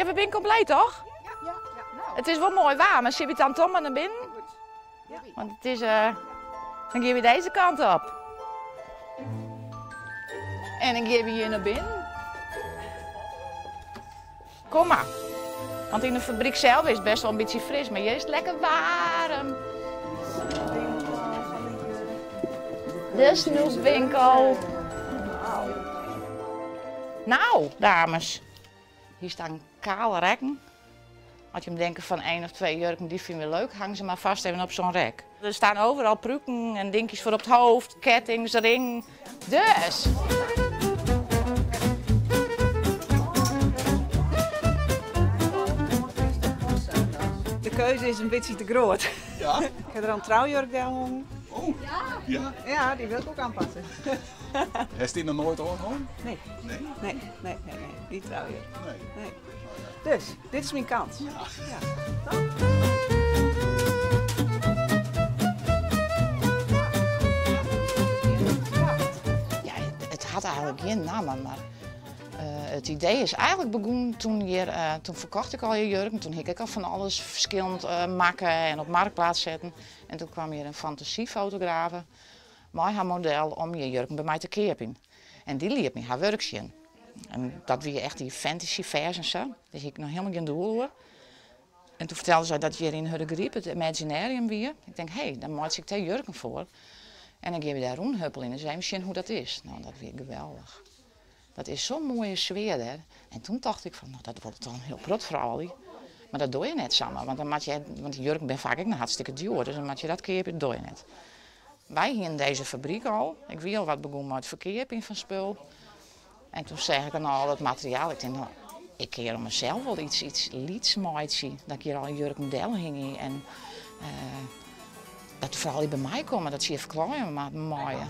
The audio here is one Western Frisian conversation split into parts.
Ja, we binne kompleet, toch? It is wol moai waar, mar sille we dan toch mar nei binnen? Want it is, eh, dan gean we dizze kant op. En dan gean we hjir nei binnen. Kom mar. Want yn de fabryk sels is it bêst wol in bytsje fris, mar hjir is it lekker waarm. De snoepwinkel. Nou, dames. Hier staan kale rekken. As je denke fan één of twee jurken, die vinden we leuk, hang ze maar vast even op zo'n rek. Er staan overal pruiken en dingetjes voor op het hoofd, kettings, ringen. Dus. De keuze is in bytsje te grut. Ja? Ik ha der al in troujurk delhongen. Oh, ja? Ja, dy wol ik ek oanpasse. Hast dy noch noait oanhongen? Nee. Nee? Nee, nee, nee, nee. Dy troujurk. Nee. Nee. Dus, dit is myn kâns. Ja. Ja. Ja, it hat eigenlik gjin namme, mar it idee is eigenlik begûn toen hjir, toen ferkocht ik al jurken, toen hie ik ek al fan alles ferskillend makke en op Marktplaats setten. En toen kwam hjir in fantasyfotografe mei har model om hjir jurken by my te keapjen. En dy liet my har wurk sjen. En dat wie echt dy fantasy fers en sa. Dêr hie ik noch hielendal gjin doel oer. En toen fertelde sy dat hjir yn Hurdegaryp it Imaginarium wie. Ik tink, hé, dan meitsje ik dêr jurken foar. En dan gean we dêr rûnhuppeljen en ris even sjen hoe't dat is. Nou, dat wie geweldich. Dat is zo'n moaie sfear dêr. En toen tocht ik fan, no, dat wurdt toch in hiel protte froulju. Mar dat doar je net samar, want dan moat je, want dy jurken binne faak ek noch hartstikke djoer, dus dan moat je dat keapje, dat doar je net. Wy hienen dizze fabryk al. Ik wie al wat begûn mei it ferkeapjen fan spul. En toen seach ik al dat materiaal. Ik tink, no, ik kin hjir om mysels wol iets, iets lyts meitsje. Dat ik hjir al jurken delhingje en uh, dat de froulju by my komme, dat se hjir ferklaaie meie.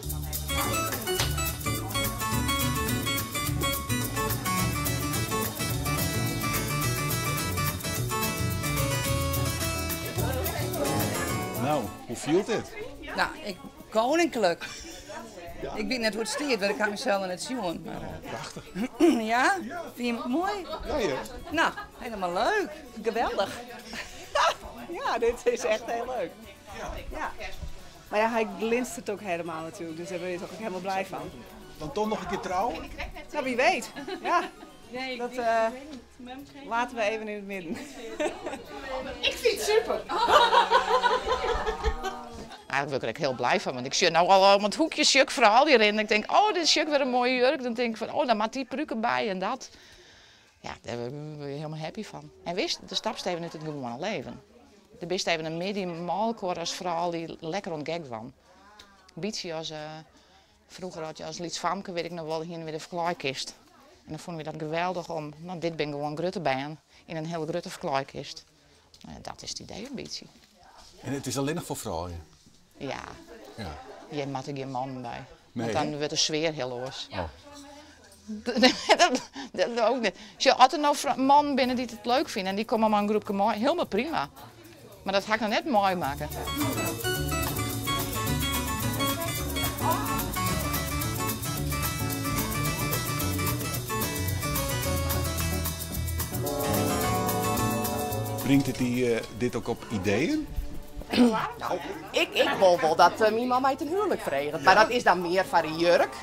Nou, hoe fielt dit? Nou, ik, koninklik. Ja. Ik wit net hoe't it stiet, want ik ha mysels net sjoen. Maar, oh, prachtich. ja? Fyn je it moai? Ja, ja. Nou, hielendal leuk. Geweldich. ja, dit is echt hiel leuk. Ja. Mar ja, hy glinstert ek hielendal natuerlik, dus dêr wurde je toch ek hielendal bliid fan. Dan toch noch in kear trouwe? Nou, wie weet. Ja. Dat uh, laten we even yn it midden. Ik fyn it super. Eigenlik wurd ik der ek hiel bliid fan, want ik sjoch no al om it hoekje sjoch ik froulju rinnen. Ik tink, oh, dit is ek wer in moaie jurk. Dan tink ik fan, oh, dan moat dy prúk derby en dat. Ja, dêr wurd je hielendal happy fan. En witst, do stapst even út it gewoane leven. Do bist even in middei mei elkoar as froulju lekker oan it gek dwaan. Bytsje as froeger as as lyts famke, wit ik noch wol, hiene we de ferklaaikist. En dan fûnen we dat geweldich om, no dit binne gewoan grutte bern yn in hiel grutte ferklaaikist. Nou ja, dat is it idee in bytsje. En it is allinnich foar froulju? Ja. Ja. Hjir moatte gjin mannen by. Nee, Want dan wurdt de sfear hiel oars. Oh. dat, dat ook net. Sjoch, as der no mannen binne dy't it leuk fine en dy komme mei in groepke mei, hielendal prima. Mar dat ha ik noch net meimakke. Bringt it dy dit ek op ideeën? Nou, ik, ik wol wol dat myn man my ten huwlik freget. Mar dat is dan mear foar de jurk.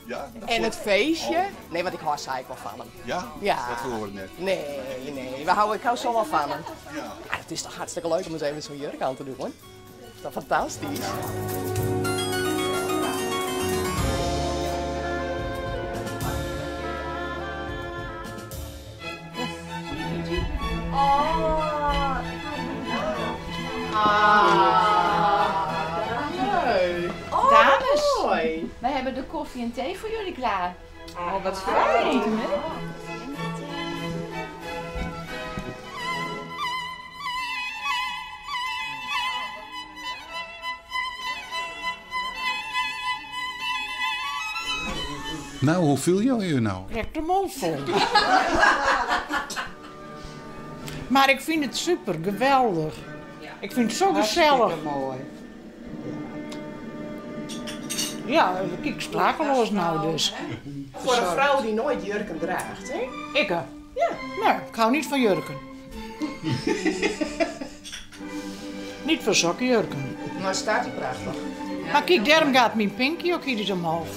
Ja? En it feestje. Nee, want ik hâld sa ek wol fan him. Ja? Ja. Dat feroaret net? Nee, nee. We houwe, ik hou sa wol fan him. Ja. Ja, it is toch hartstikke leuk om ris even sa'n jurk oan te dwaan. Is toch fantastysk? Dames, wij hebben de koffie en thee voor jullie klaar. Oh, wat fijn. Nou, hoe fiele jo je no? Ik de mond fol. Mar ik fyn it super, geweldich. Ik fyn it sa gesellich. Hartstikke moai. Ja, ik sprakeloas no dus. Foar in frou dy't noait jurken draacht, hè? Ikke. Ja. Nee, ik hou niet van jurken. Niet van sokke jurken. Maar staat hij prachtig. Maar kijk, daarom gaat mijn pinky ook hier omhoog.